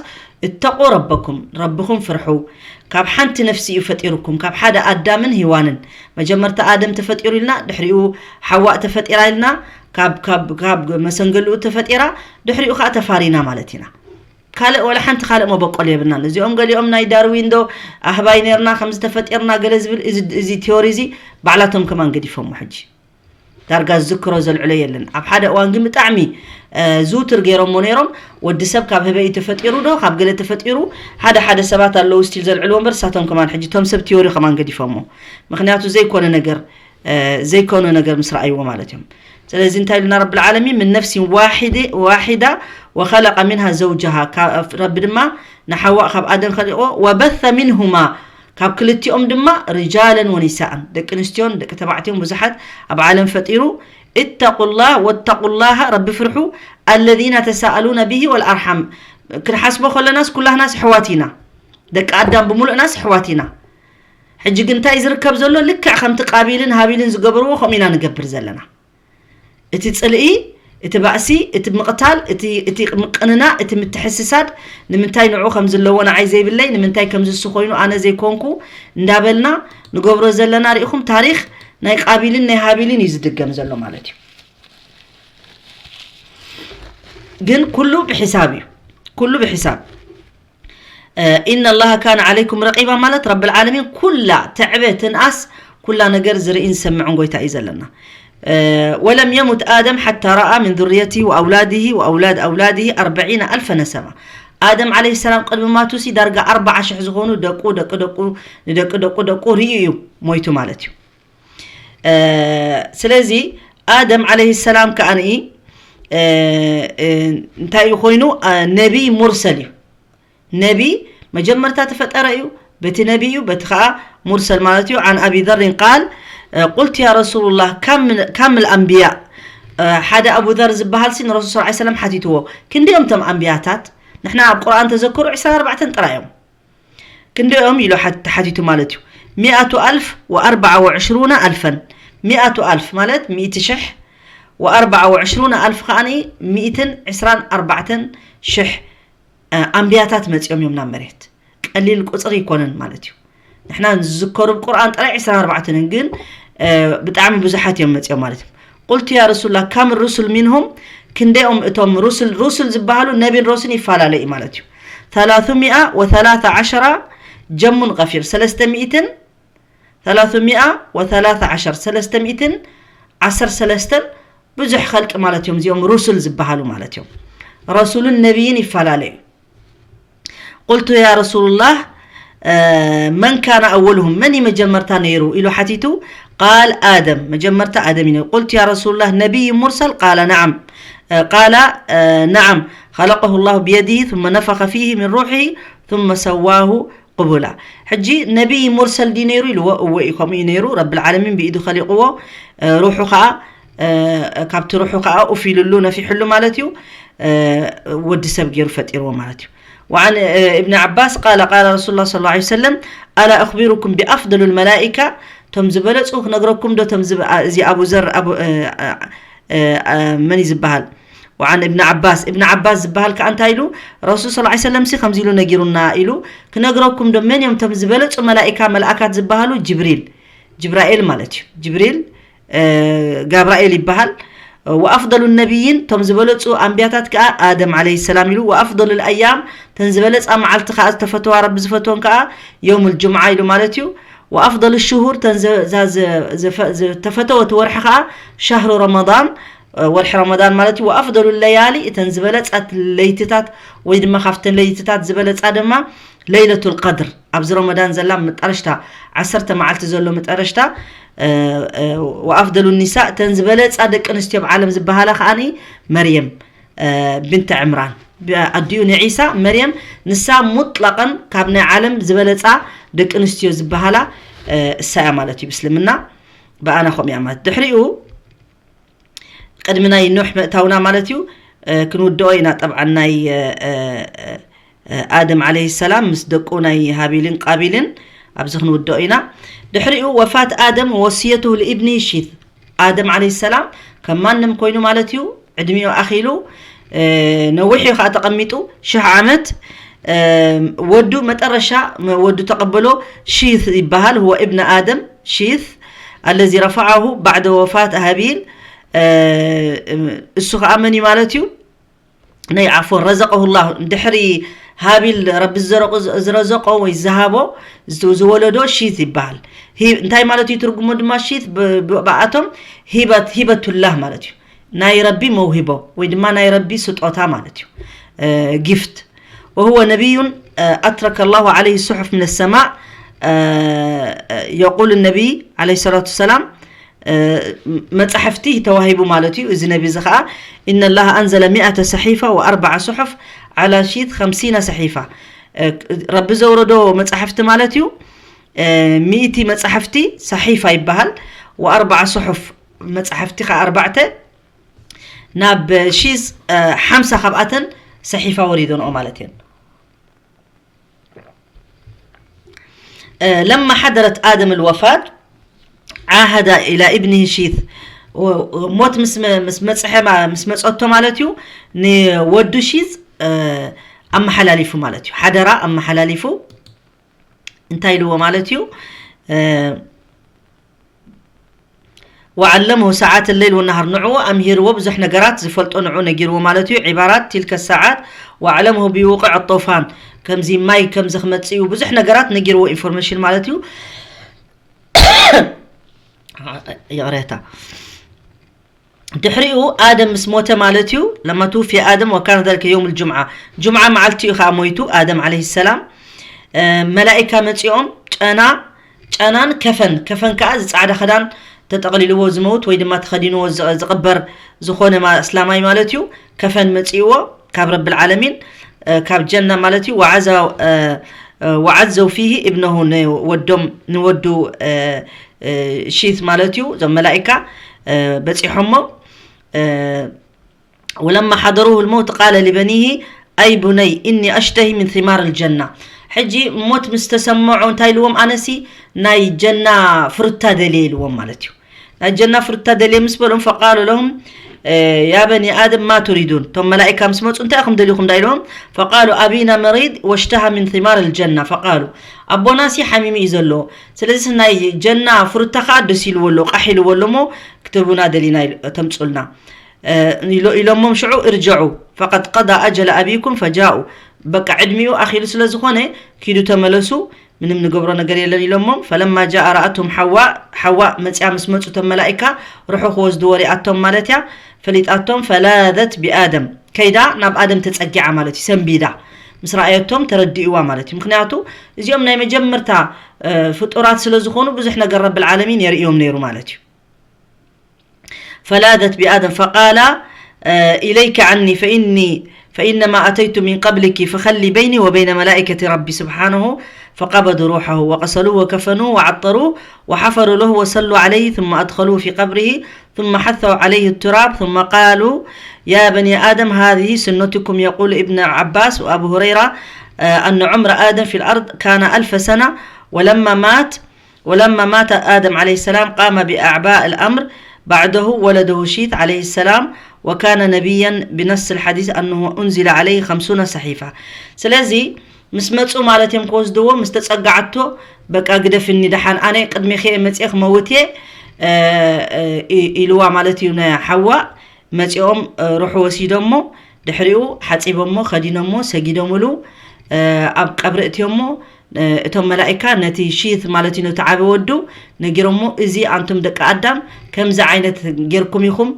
اتقوا ربكم ረብኹም ፍርሑ። ካብ ሓንቲ ነፍሲ እዩ ፈጢሩኩም ካብ ሓደ ኣዳምን ሂዋንን። መጀመርታ ኣደም ተፈጢሩ ኢልና ድሕሪኡ ሓዋእ ተፈጢራ ኢልና ካብ ካብ ካብ መሰንገሊኡ ተፈጢራ ድሕሪኡ ከዓ ተፋሪና ማለት ኢና። ካልእ ወላ ሓንቲ ካልእ መበቆል የብልናን። እዚኦም ገሊኦም ናይ ዳርዊን ዶ ኣህባይ ነርና ከምዚ ተፈጢርና ገለ ዝብል እዚ ቲዮሪ እዚ ባዕላቶም ከማን ገዲፎሞ ሕጂ። ዳርጋ ዝዝክሮ ዘልዕሎ የለን። ኣብ ሓደ እዋን ግን ብጣዕሚ ዝውትር ገይሮሞ ነይሮም። ወዲ ሰብ ካብ ህበይ ተፈጢሩ ዶ ካብ ገለ ተፈጢሩ ሓደ ሓደ ሰባት ኣለዉ ስቲል ዘልዕልዎ እምበር እሳቶም ከማን ሕጂ ቶም ሰብ ቲዮሪ ከማን ገዲፎሞ። ምክንያቱ ዘይኮነ ነገር ዘይኮነ ነገር ምስ ረኣይዎ ማለት እዮም። ስለዚ እንታይ ኢልና ረብል ዓለሚን من نفس واحدة وخلق منها زوجها ረቢ ድማ ንሓዋእ ካብ ኣደም ከሊቆ وبث منهما ካብ ክልቲኦም ድማ رجالا ونساء ደቂ ኣንስትዮን ደቂ ተባዕትዮን ብዙሓት ኣብ ዓለም ፈጢሩ اتقوا الله واتقوا الله ረቢ ፍርሑ الذين تساءلون به والأرحام ክንሓስቦ ከለናስ ኩላህናስ ኣሕዋት ኢና። ደቂ ኣዳም ብምሉእናስ ኣሕዋት ኢና። ሕጂ ግን እንታይ ዝርከብ ዘሎ ልክዕ ከምቲ ቃቢልን ሃቢልን ዝገበርዎ ከምኡ ኢና ንገብር ዘለና። እቲ ጽልኢ፣ እቲ ባእሲ፣ እቲ ምቕታል፣ እቲ እቲ ምቅንናእ፣ እቲ ምትሕስሳድ ንምንታይ ንዑ ከም ዘለዎ ንዓይ ዘይብለይ ንምንታይ ከምዚ እሱ ኮይኑ ኣነ ዘይኮንኩ እንዳበልና ንገብሮ ዘለና ርኢኹም ታሪኽ ናይ ቃቢልን ናይ ሃቢልን እዩ ዝድገም ዘሎ ማለት እዩ። ግን ኩሉ ብሒሳብ እዩ። ኩሉ ብሒሳብ إن الله كان عليكم رقيبا ማለት ረብል ዓለሚን ኩላ ትዕበ ትንኣስ ኩላ ነገር ዝርእን ዝሰምዕን ጎይታ እዩ ዘለና። ولم يمت آدم حتى رأى من ذريته وأولاده وأولاد أولاده أربعين ألف نسمة ኣደም ዓለይሂ ሰላም ቅድሚ ማቱ ሲ ዳርጋ ኣርባዓ ሽሕ ዝኾኑ ደቁ፣ ደቂ ደቁ፣ ንደቂ ደቁ ደቁ ርእዩ እዩ ሞይቱ ማለት እዩ። እ፣ ስለዚ ኣደም ዓለይሂ ሰላም ከኣ ንኢ፣ እ፣ እ፣ እንታይ እዩ ኮይኑ? እ፣ ነቢይ ሙርሰል እዩ። ነቢ መጀመርታ ተፈጠረ እዩ፣ በቲ ነቢ እዩ፣ በቲ ኸኣ ሙርሰል ማለት እዩ። عن أبي ذر قال، እ፣ قلت يا رسول الله كم، كم الأنبياء؟ እ፣ ሓደ ኣቡ ዘር ዝበሃል ሲ ንረሱል ሰለላሁ ዐለይሂ ወሰለም ሓቲትዎ፣ ክንደዮም እቶም ኣንብያታት? ንሕና ኣብ ቁርኣን ተዘክሩ ዕስራን ኣርባዕተን ጥራይ እዮም። ክንደኦም ኢሉ ሓት-፣ ተሓቲቱ ማለት እዩ። مئة ألف وأربعة وعشرون ألفا። مئة ألف ማለት ሚእቲ ሽሕ፣ وأربعة وعشرون ألف ከኣኒ ሚእትን ዕስራን ኣርባዕተን ሽሕ፣ እ፣ ኣንብያታት መጺኦም እዮም ናብ መሬት። ቀሊል ቁጽሪ ኣይኮነን ማለት እዩ። ንሕና ዝዝከሩ ብቁርኣን ጥራይ ዕስራን ኣርባዕተን ግን፣ እ፣ ብጣዕሚ ብዙሓት እዮም መጺኦም ማለት እዩ። قلت يا رسول الله كم الرسل منهم؟ ክንደኦም እቶም ሩስል፣ ሩስል ዝበሃሉ ነቢን ሮስን ይፈላለ እዩ ማለት እዩ። ثلاثمائة وثلاثة عشر جم غفير። ሰለስተ ሚእትን፣ ثلاثمائة وثلاثة عشر፣ ሰለስተ ሚእትን ዓሰርተ ሰለስተን ብዙሕ ኸልቂ ማለት እዮም። እዚኦም ሩስል ዝበሃሉ ማለት እዮም። ረሱልን ነቢይን ይፈላለ እዩ። قلت يا رسول الله، እ፣ من كان أولهم؟ መን እዩ መጀመርታ ነይሩ ኢሉ ሓቲቱ። قال آدم። መጀመርታ ኣደም እዩ ነይሩ። قلت يا رسول الله نبي مرسل؟ قال نعم. እ፣ قال، እ፣ نعم، خلقه الله بيده ثم نفخ فيه من روحه ثم سواه قبولا። ሕጂ ነቢይ ሙርሰል ድዩ ነይሩ ኢልዎ? እወ እዩ፣ ከምኡ እዩ ነይሩ። ረብል ዓለሚን ብኢዱ ኸሊቕዎ፣ እ፣ ሩሑ ኸኣ፣ እ፣ ካብቲ ሩሑ ኸኣ ኡፍ ኢሉሉ፣ ነፊሑሉ ማለት እዩ። እ፣ ወዲ ሰብ ገይሩ ፈጢርዎ ማለት እዩ። وعن، እ፣ ابن عباس قال قال رسول الله صلى الله عليه وسلم ألا أخبركم بأفضل الملائكة؟ እቶም ዝበለጹ ክነግረኩም ዶ? እቶም ዝብ-፣ ኣ-፣ እዚ ኣቡ ዘር፣ ኣቡ፣ እ፣ እ፣ እ፣ እ፣ መን እዩ ዝበሃል? وعن ابن عباس، ابن عباس ዝበሃል ከኣ እንታይ ኢሉ? ረሱል ሰለላሁ ዐለይሂ ወሰለም ሲ ከምዚ ኢሉ ነጊሩና ኢሉ፣ ክነግረኩም ዶ መን እዮም እቶም ዝበለጹ መላኢካ፣ መልኣካት ዝበሃሉ? ጅብሪል፣ ጅብራኤል ማለት እዩ። ጅብሪል፣ እ፣ ጋብራኤል ይበሃል። وأفضل النبيين፣ እቶም ዝበለጹ ኣንብያታት ከኣ ኣደም ዓለይሂ ሰላም ኢሉ። وأفضل الأيام፣ እተን ዝበለጻ መዓልቲ ከኣ ዝተፈተዋ፣ ረቢ ዝፈትወን ከኣ የውሙል ጁምዓ ኢሉ ማለት እዩ። وأفضل الشهور، እተን ዘ-፣ ዛ-፣ ዘ-፣ ዘፈ-፣ ዝተፈተወት ወርሒ ከኣ ሸህሩ ረመዳን፣ እ፣ ወርሒ ረመዳን ማለት እዩ። وأفضل الليالي، እተን ዝበለጻት ለይትታት ወይ ድማ ካብተን ለይትታት ዝበለጻ ድማ ለይለቱል ቀድር፣ ኣብዚ ረመዳን ዘላ መጠረሽታ ዓሰርተ መዓልቲ ዘሎ መጠረሽታ፣ እ፣ እ፣ وأفضل النساء፣ እተን ዝበለጻ ደቂ ኣንስትዮ ኣብ ዓለም ዝበሃላ ከኣኒ መርየም፣ እ፣ ብንት ዕምራን፣ ብ-፣ ኣዲኡ ንዒሳ፣ መርየም ንሳ ሙጥለቐን ካብ ናይ ዓለም ዝበለጻ ደቂ ኣንስትዮ ዝበሃላ፣ እ፣ እሳ እያ ማለት እዩ። ብእስልምና ብኣና ከምኡ እያ ማለት። ድሕሪኡ ቅድሚ ናይ ኖሕ ምእታውና ማለት እዩ፣ እ፣ ክንውድኦ ኢና። ጠብዓን ናይ፣ እ፣ እ፣ እ፣ ኣደም ዓለይሂ ሰላም ምስ ደቁ ናይ ሃቢልን ቃቢልን ኣብዚ ክንውድኦ ኢና። ድሕሪኡ ወፋት ኣደም ወወስየቱ ልኢብኒ ሺት። ኣደም ዓለይሂ ሰላም ከም ማንም ኮይኑ ማለት እዩ፣ ዕድሚኡ ኣኺሉ፣ እ፣ ነዊሕ እዩ ከኣ ተቐሚጡ፣ ሽሕ ዓመት። እ፣ ወዱ መጠረሻ፣ መ-፣ ወዱ ተቐበሎ ሺት ይበሃል። هو ابن آدم شيث الذي رفعه بعد وفاة هابيل። እ፣ እሱ ከኣ መን እዩ ማለት እዩ? ናይ ዓፎን ረዘቀሁ ላህ፣ ድሕሪ ሃቢል ረቢ ዝዘረቆ፣ ዝረዘቆ ወይ ዝሃቦ፣ ዝ-፣ ዝወለዶ ሺት ይበሃል። ሂ-፣ እንታይ ማለት እዩ ትርጉሙ ድማ ሺት ብ-፣ ብ-፣ ብኣቶም ሂበት፣ ሂበቱላህ ማለት እዩ። ናይ ረቢ መውሂቦ ወይ ድማ ናይ ረቢ ስጦታ ማለት እዩ። እ፣ ጊፍት። وهو نبي، እ፣ أترك الله عليه الصحف من السماء، እ፣ يقول النبي عليه الصلاة والسلام، እ፣ መጻሕፍቲ ተዋሂቡ ማለት እዩ። እዚ ነቢ እዚ ኸኣ إن الله أنزل مئة صحيفة وأربع صحف على شيث خمسين صحيفة። እ፣ ረቢ ዘውረዶ መጻሕፍቲ ማለት እዩ። እ፣ ሚእቲ መጻሕፍቲ ሰሒፋ ይበሃል። وأربع صحف መጻሕፍቲ ኸኣ ኣርባዕተ ናብ ሺዝ፣ እ፣ ሓምሳ ካብኣተን ሰሒፋ ወሪዶንኦ ማለት እየን። እ፣ لما حضرت آدم الوفاة عهد إلى ابنه شيث። ወ-፣ ሞት ምስ መ-፣ ምስ መጽሐ ማ-፣ ምስ መጸቶ ማለት እዩ፣ ንወዱ ሺዝ፣ እ፣ ኣመሓላሊፉ ማለት እዩ። ሓደራ ኣመሓላሊፉ። እንታይ ኢልዎ ማለት እዩ? እ፣ وعلمه ساعات الليل والنهار። ንዕኡ ኣምሂርዎ፣ ብዙሕ ነገራት ዝፈልጦ ንዕኡ ነጊርዎ ማለት እዩ። عبارات تلك الساعات وأعلمه بوقوع الطوفان። ከምዚ ማይ ከምዚ ክመጽእ እዩ፣ ብዙሕ ነገራት ነጊርዎ፣ ኢንፎርሜሽን ማለት እዩ። ይቕሬታ። ድሕሪኡ ኣደም ምስ ሞተ ማለት እዩ። ለማ ትውፊ ኣደም ወካነ ዛሊከ የውም ልጁምዓ፣ ጁምዓ መዓልቲ እዩ ከዓ ሞይቱ ኣደም ዓለይሂ ሰላም። መላኢካ መፂኦም ጨና ጨናን ከፈን፣ ከፈን ከዓ እዚ ፃዕዳ ክዳን ተጠቕሊልዎ ዝመውት ወይ ድማ ተኸዲንዎ ዝቕበር ዝኾነ ኣስላማይ ማለት እዩ። ከፈን መፂእዎ ካብ ረብል ዓለሚን ካብ ጀና ማለት እዩ። ወዓዘው ፊሂ እብነሁ፣ ንወዶም ንወዱ ሺት ማለት እዩ። እዞም መላኢካ በፂሖሞ ወለማ ሓደሩሁ ልመውት ቃለ ሊበኒሂ ኣይ ቡነይ እኒ ኣሽተሂ ምን ثማር ልጀና። ሕጂ ሞት ምስ ተሰምዖ እንታይ ኢልዎም? ኣነሲ ናይ ጀና ፍሩታ ደልየ ኢልዎም ማለት እዩ። ናይ ጀና ፍሩታ ደልየ ምስ በሎም ፈቃሉ ለሁም ያ በኒ ኣደም ማ ቱሪዱን፣ እቶም መላኢካ ምስ መፁ እንታይ ኢኹም ደልዩኹም ዳ ኢልዎም? ፈቃሉ ኣቢና መሪድ ወሽተሃ ምን ثማር ልጀና ፈቃሉ፣ ኣቦናሲ ሓሚሙ እዩ ዘለዎ፣ ስለዚ ናይ ጀና ፍሩታ ከዓ ደስ ኢልዎ ኣሎ ቃሕ ኢልዎ ኣሎ እሞ ክትህቡና ደሊና ተምፁልና ኢሎሞም ሽዑ እርጀዑ ፈቀድ ቀዳ ኣጀለ ኣቢኩም ፈጃኡ፣ በቃ ዕድሚኡ ኣኺሉ ስለ ዝኾነ ኪዱ ተመለሱ፣ ምንም ንገብሮ ነገር የለን ኢሎሞም። ፈለማ ጃአ ረኣቱም ሓዋ፣ ሓዋ መፅያ ምስ መፁ ተም መላኢካ ርሑ ክወስድዎ ሪኣቶም ማለት እያ። ፈሊጣቶም ፈላዘት ቢኣደም ከይዳ ናብ ኣደም ተፀጊዓ ማለት እዩ። ሰንቢዳ ምስ ረኣየቶም ተረዲእዋ ማለት እዩ። ምክንያቱ እዚኦም ናይ መጀመርታ ፍጡራት ስለ ዝኾኑ ብዙሕ ነገር ረብል ዓለሚን የርእዮም ነይሩ ማለት እዩ። فلاذت بآدم فقال إليك عني فإني فإنما أتيت من قبلك فخلي بيني وبين ملائكة ربي سبحانه. فقبضوا روحه وغسلوه وكفنوه وعطروه وحفروا له وصلوا عليه ثم أدخلوه في قبره ثم حثوا عليه التراب ثم قالوا يا بني آدم هذه سنتكم. يقول ابن عباس وأبو هريرة أن عمر آدم في الأرض كان ألف سنة ولما مات ولما مات آدم عليه السلام قام بأعباء الأمر بعده ولده شيث عليه السلام وكان نبيا بنص الحديث أنه أنزل عليه خمسون صحيفة. ስለዚ ምስ መፁ ማለት እዮም ክወስድዎ። ምስ ተፀጋዓቶ በቃ ግደፍኒ ደሓን፣ ኣነ ቅድሚኺ እየ መፅየ ክመውት እየ ኢልዋ ማለት እዩ ንሓዋ። መፂኦም ሩሑ ወሲዶሞ ድሕሪኡ ሓፂቦሞ ከዲኖሞ ሰጊዶምሉ ኣብ ቀብሪ እትዮሞ እቶም መላኢካ ነቲ ሺት ማለት እዩ ነቲ ዓቢ ወዱ ነጊሮሞ፣ እዚ ኣንቱም ደቂ ኣዳም ከምዚ ዓይነት ጌርኩም ኢኹም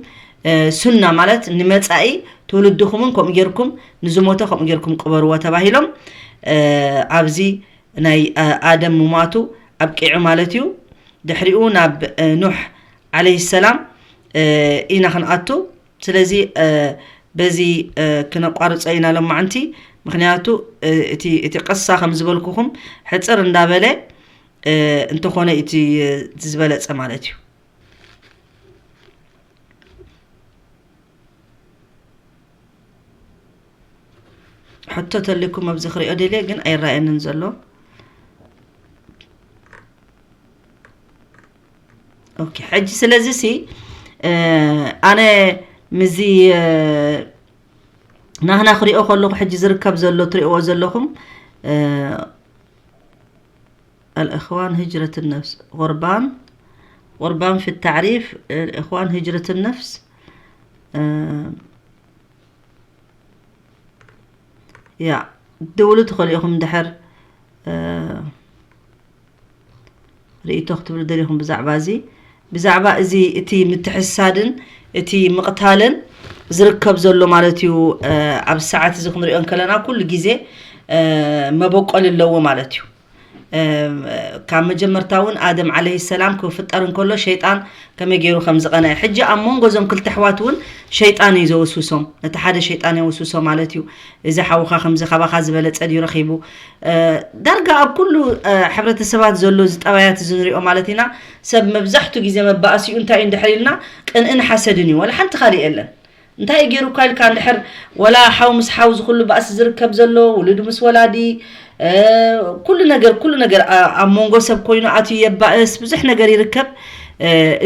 ሱና ማለት ንመፃኢ ትውልድኹምን ከምኡ ጌርኩም ንዝሞተ ከምኡ ጌርኩም ቅበርዎ ተባሂሎም ኣብዚ ናይ ኣደም ምሟቱ ኣብቂዑ ማለት እዩ። ድሕሪኡ ናብ ኑሕ ዓለይሂ ሰላም ኢና ክንኣቱ። ስለዚ በዚ ክነቋርጾ ኢና ሎማዓንቲ። ምክንያቱ እቲ እቲ ቅሳ ከም ዝበልኩኹም ሕጽር እንዳበለ እንተኾነ እቲ ዝበለጸ ማለት እዩ። ሕቶ ተልኩም ኣብዚ ክሪኦ ደልየ ግን ኣይረኣየንን ዘሎ። ኦኬ፣ ሕጂ ስለዚ ሲ ኣነ ምዚ ናህና ክሪኦ ከለኹ ሕጂ ዝርከብ ዘሎ ትሪእዎ ዘለኹም الإخوان هجرة النفس غربان غربان في التعريف الإخوان هجرة النفس ያ ትድውሉ ትኽእሉ ኢኹም ድሕር ርእይቶ ክትብሉ ደሊኹም ብዛዕባ እዚ ብዛዕባ እዚ እቲ ምትሕሳድን እቲ ምቕታልን ዝርከብ ዘሎ ማለት እዩ። ኣብ ሰዓት እዚ ክንሪኦ እንከለና ኩሉ ግዜ መበቆል ኣለዎ ማለት እዩ። ካብ መጀመርታ እውን ኣደም ዓለይሂ ሰላም ክፍጠር እንከሎ ሸይጣን ከመይ ገይሩ ከም ዝቐነአ። ሕጂ ኣብ መንጎ እዞም ክልተ ኣሕዋት እውን ሸይጣን እዩ ዘወስውሶም። ነቲ ሓደ ሸይጣን የወስውሶ ማለት እዩ። እዚ ሓውኻ ከምዚ ካባኻ ዝበለጸ ድዩ ረኺቡ? ዳርጋ ኣብ ኩሉ ሕብረተሰባት ዘሎ እዚ ጠባያት እዚ ንሪኦ ማለት ኢና። ሰብ መብዛሕቱ ግዜ መባእሲኡ እንታይ እዩ እንድሕር ኢልና ቅንእን ሓሰድን እዩ። ዋላ ሓንቲ ካልእ የለን። እንታይ ገይሩ እኳ ኢልካ እንድሕር ወላ ሓው ምስ ሓው ዝኹሉ ባእሲ ዝርከብ ዘሎ ውሉድ ምስ ወላዲ ኩሉ ነገር ኩሉ ነገር ኣብ መንጎ ሰብ ኮይኑ ኣትዩ የባእስ ብዙሕ ነገር ይርከብ።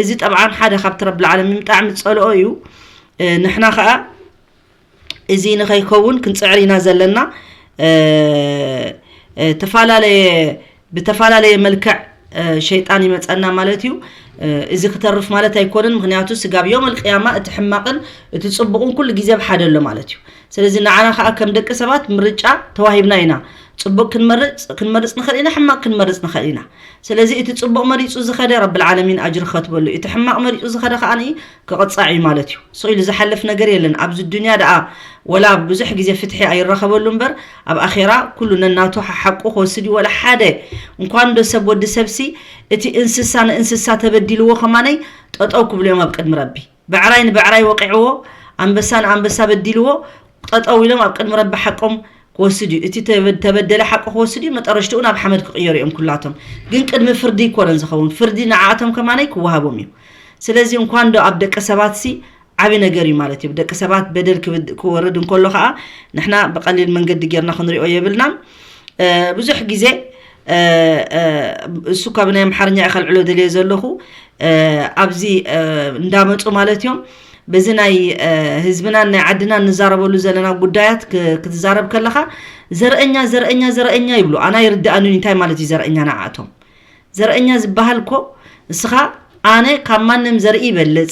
እዚ ጠብዓን ሓደ ካብቲ ረብል ዓለሚን ብጣዕሚ ዝፀልኦ እዩ። ንሕና ከዓ እዚ ንኸይከውን ክንፅዕር ኢና ዘለና። ተፈላለየ ብተፈላለየ መልክዕ ሸይጣን ይመፀና ማለት እዩ። እዚ ክተርፍ ማለት ኣይኮነን። ምክንያቱ ስጋብ ዮም ኣልቅያማ እቲ ሕማቕን እቲ ፅቡቕን ኩሉ ግዜ ብሓደ ኣሎ ማለት እዩ። ስለዚ ንዓና ከዓ ከም ደቂ ሰባት ምርጫ ተዋሂብና ኢና። ፅቡቅ ክንመርፅ ክንመርፅ ንኽእል ኢና፣ ሕማቅ ክንመርፅ ንኽእል ኢና። ስለዚ እቲ ፅቡቅ መሪፁ ዝኸደ ረብል ዓለሚን ኣጅሪ ከትበሉ፣ እቲ ሕማቅ መሪፁ ዝኸደ ከዓ ክቕፃዕ እዩ ማለት እዩ። ስቕ ኢሉ ዝሓልፍ ነገር የለን ኣብዚ ዱንያ ደኣ። ወላ ብዙሕ ግዜ ፍትሒ ኣይረኸበሉ እምበር፣ ኣብ ኣኼራ ኩሉ ነናቱ ሓሓቁ ክወስድ እዩ። ወላ ሓደ እንኳን ዶ ሰብ ወዲ ሰብሲ፣ እቲ እንስሳ ንእንስሳ ተበዲልዎ ከማነይ ጠጠው ክብሉ እዮም ኣብ ቅድሚ ረቢ። ብዕራይ ንብዕራይ ወቂዕዎ፣ ኣንበሳ ንኣንበሳ በዲልዎ፣ ጠጠው ኢሎም ኣብ ቅድሚ ረቢ ሓቆም ክወስድ እዩ። እቲ ተበ- ተበደለ ሓቁ ክወስድ እዩ። መጠረሽትኡ ናብ ሓመድ ክቕየሩ እዮም ኩላቶም። ግን ቅድሚ ፍርዲ ይኮነን ዝኸውን፣ ፍርዲ ንዓኣቶም ከማነይ ክወሃቦም እዩ። ስለዚ እንኳን ዶ ኣብ ደቂ ሰባት ሲ ዓቢ ነገር እዩ ማለት እዩ። ደቂ ሰባት በደል ክብድ- ክወርድ እንከሎ ከዓ ንሕና ብቐሊል መንገዲ ጌርና ክንሪኦ የብልናን። እ፣ ብዙሕ ግዜ እ፣ እ፣ እሱ ካብ ናይ ኣምሓርኛ እየ ከልዕሎ ደልየ ዘለኹ። እ፣ ኣብዚ እ፣ እንዳመፁ ማለት እዮም። በዚ ናይ እ፣ ህዝብናን ናይ ዓድናን ንዛረበሉ ዘለና ጉዳያት ክ- ክትዛረብ ከለኻ ዘርእኛ ዘርእኛ ዘርእኛ ይብሉ። ኣና ይርድኣኑን እንታይ ማለት እዩ ዘርእኛ ንዓኣቶም። ዘርእኛ ዝበሃል እኮ ንስኻ ኣነ ካብ ማንም ዘርኢ ይበልፅ፣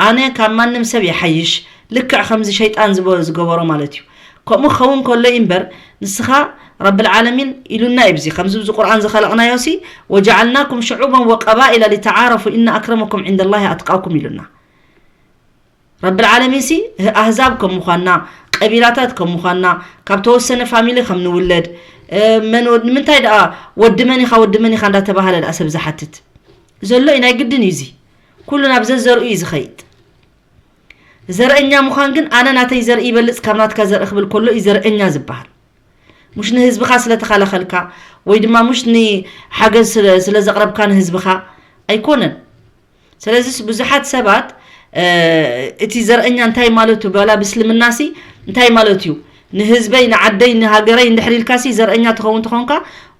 ኣነ ካብ ማንም ሰብ ይሓይሽ፣ ልክዕ ከምዚ ሸይጣን ዝቦ- ዝገበሮ ማለት እዩ። ከምኡ ክኸውን ከሎ እዩ እምበር ንስኻ ረብል ዓለሚን ኢሉና እዩ። ብዚ ከምዚ ብዚ ቁርኣን ዝኸለቕናዮ ሲ ወጀዓልናኩም ሽዑበን ወቀባኢላ ሊተዓረፉ ኢነ ኣክረመኩም ዕንደላሂ ኣትቃኩም ኢሉና። ረብል ዓለሚን ሲ ኣህዛብ ከም ምዃንና፣ ቀቢላታት ከም ምዃንና፣ ካብ ተወሰነ ፋሚሊ ከም ንውለድ፣ እ፣ መን ወድ- ንምንታይ ደኣ ወዲ መን ኢኻ ወዲ መን ኢኻ እንዳተባሃለ ደኣ ሰብ ዝሓትት ዘሎ እዩ። ናይ ግድን እዩ እዚ። ኩሉ ናብ ዘዘርኡ እዩ ዝኸይድ። ዘርእኛ ምዃን ግን ኣነ ናተይ ዘርኢ ይበልፅ ካብ ናትካ ዘርኢ ክብል ከሎ እዩ ዘርእኛ ዝበሃል። ሙሽ ንህዝብኻ ስለተኸላኸልካ ወይ ድማ ሙሽ ንሓገዝ ስለ- ስለዘቕረብካ ንህዝብኻ ኣይኮነን። ስለዚስ ብዙሓት ሰባት እ፣ እቲ ዘርእኛ እንታይ ማለቱ በላ ብስልምናሲ እንታይ ማለት እዩ? ንህዝበይ ንዓደይ ንሃገረይ እንድሕር ኢልካሲ ዘርእኛ ትኸውን ትኾንካ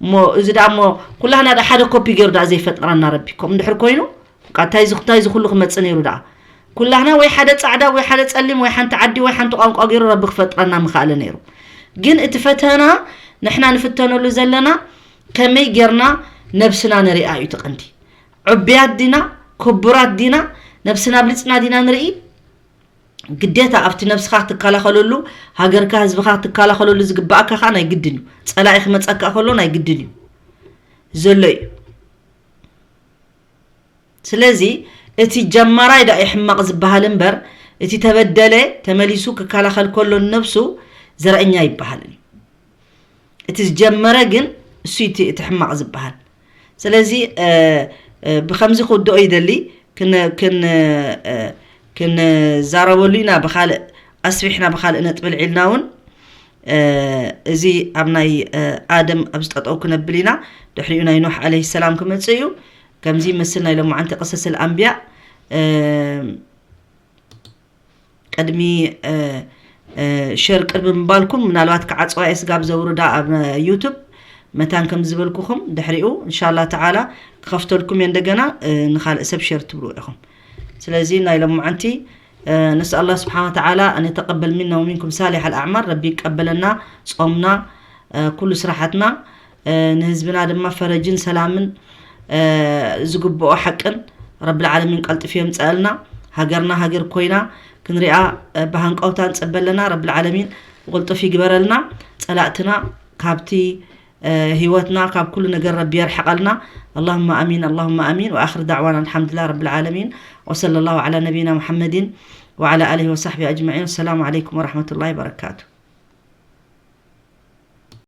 እሞ እዚ ደኣ እሞ ኩላህና ዳ ሓደ ኮፒ ገይሩ ደኣ ዘይፈጠረና ረቢ ከምኡ እንድሕር ኮይኑ በቃ እንታይ እዚ እንታይ እዚ ኩሉ ክመፅእ ነይሩ ደኣ ኩላህና ወይ ሓደ ፃዕዳ ወይ ሓደ ፀሊም ወይ ሓንቲ ዓዲ ወይ ሓንቲ ቋንቋ ገይሩ ረቢ ክፈጥረና ምኽኣለ ነይሩ። ግን እቲ ፈተና ንሕና ንፍተነሉ ዘለና ከመይ ጌርና ነብስና ንሪኣ እዩ እቲ ቀንዲ። ዕቡያት ዲና ክቡራት ዲና ነብስና ኣብሊፅና ዲና ንርኢ። ግዴታ ኣብቲ ነብስኻ ክትከላኸለሉ ሃገርካ ህዝብኻ ክትከላኸለሉ ዝግባኣካ ከዓ ናይ ግድን እዩ። ፀላኢ ክመፀካ ከሎ ናይ ግድን እዩ ዘሎ እዩ። ስለዚ እቲ ጀማራይ ዳ ሕማቕ ዝበሃል እምበር እቲ ተበደለ ተመሊሱ ክከላኸል ከሎ ነብሱ ዘርእኛ ይበሃል እዩ። እቲ ዝጀመረ ግን እሱ እቲ እቲ ሕማቕ ዝበሃል። ስለዚ እ፣ እ፣ ብከምዚ ክውድኦ ይደሊ ክን ክን እ፣ ክንዛረበሉ ኢና ብካልእ ኣስፊሕና ብካልእ ነጥቢ ልዒልና እውን እ፣ እዚ ኣብ ናይ እ፣ ኣደም ኣብ ዝጠጠው ክነብል ኢና። ድሕሪኡ ናይ ኖሕ ዓለይሂ ሰላም ክመጽእ እዩ። ከምዚ ይመስል ናይ ሎማዓንቲ ቅሰስ ኣልኣንብያ እ፣ ቅድሚ እ፣ እ፣ ሸር ቅድሚ ምባልኩም ምናልባት ክዓፅዋ እየ ስጋብ ዘውርዳ ኣብ ዩቱብ መታን ከም ዝበልኩኹም ድሕሪኡ እንሻላ ተዓላ ክኸፍተልኩም እየ እንደገና እ፣ ንካልእ ሰብ ሸር ትብሉ ኢኹም። ስለዚ ናይ ሎማዓንቲ እ፣ ነስኣል ኣላህ ስብሓን ወተዓላ ኣን የተቀበል ሚና ወሚንኩም ሳሊሕ ኣልኣዕማል ረቢ ይቀበለና ፆምና እ፣ ኩሉ ስራሓትና እ፣ ንህዝብና ድማ ፈረጅን ሰላምን እ፣ ዝግብኦ ሓቅን ረብል ዓለሚን ቀልጥፍ የምፀአልና። ሃገርና ሃገር ኮይና ክንሪኣ እ፣ ብሃንቀውታ ንፀበ ኣለና። ረብል ዓለሚን ብቕልጡፍ ይግበረልና። ፀላእትና ካብቲ እ፣ ህይወትና ካብ ኩሉ ነገር ረቢ የርሕቐልና። اللهم آمين اللهم آمين وآخر دعوانا الحمد لله رب العالمين وصلى الله على نبينا محمد وعلى آله وصحبه أجمعين والسلام عليكم ورحمة الله وبركاته